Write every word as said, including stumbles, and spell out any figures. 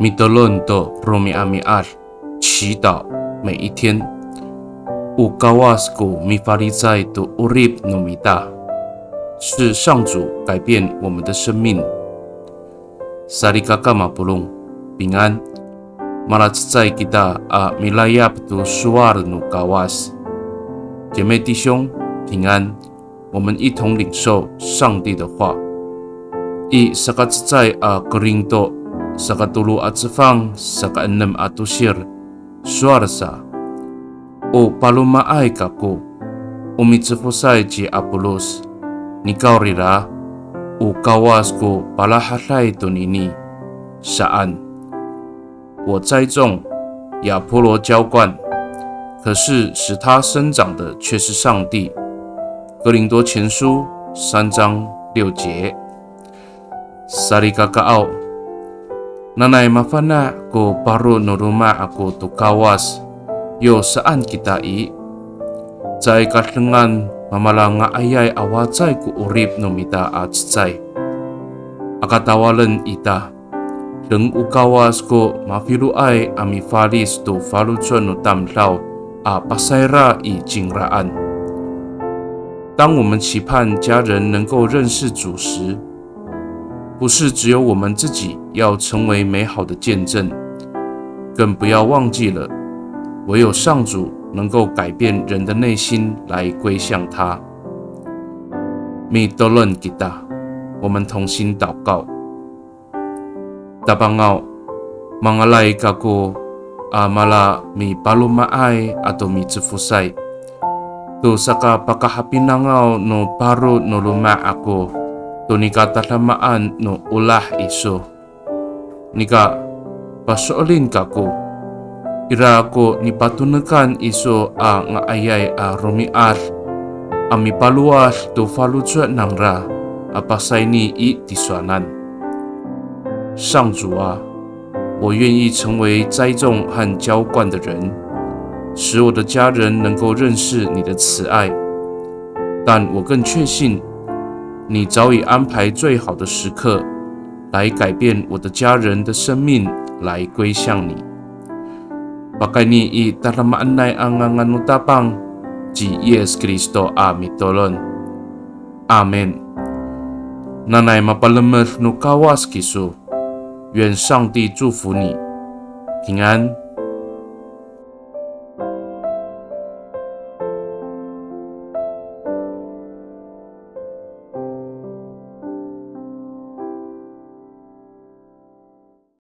Mitolon to romi'ami'ad, 祈祷每一天。O Kawas ko mifalicay to 'orip no mita. 是上主改变我们的生命。Salikaka mapolong, 平安。Malacecay kita a milayap to sowal no Kawas. 姐妹弟兄，平安。我们一同领受上帝的话。I sakacecay a Korinto, sakatolo a cefang, sakaenem a tosir, sowal sa. O palomaay kako, o micefosay ci Apolos, nikawrira, o Kawas ko palahaday tonini, saan. 我栽种，亚波罗浇灌，可是使它生长的却是上帝。哥林多前书三章六节。Salikakaaw, nanay mafana' ko paro no loma' ako to Kawas, yo saan kita i, caay ka dengan mamalanga'ayay a wacay ko 'orip no mita a cecay. Aka tawalen ita, deng o Kawas ko mafiloay a mifalic to faloco' no tamdaw a pasayra i cingraan. 当我们期盼家人能够认识主时，不是只有我们自己要成为美好的见证，更不要忘记了，唯有上主能够改变人的内心来归向他。Mitolon kita, 我们同心祷告。 Tapangaw, mangalay kako a mala mipalomaay ato micefosay to sakapakahapinangaw no paro no loma' ako to nika tadamaan no olah iso. Nika paso'elin kako, ira ko nipatonekan iso a nga'ayay a romi'ad a mipalowad to faloco' nangra a pasayni i tisowanan. 上主啊，我愿意成为栽种和浇灌的人，使我的家人能够认识你的慈爱。但我更确信，你早已安排最好的时刻，来改变我的家人的生命，来归向你。Pakayni i tadamaanay a ngangan no Tapang, ci Yis Kristo a mitolon. Amin. Nanay mapalemed no Kawas kiso. 愿上帝祝福你，平安。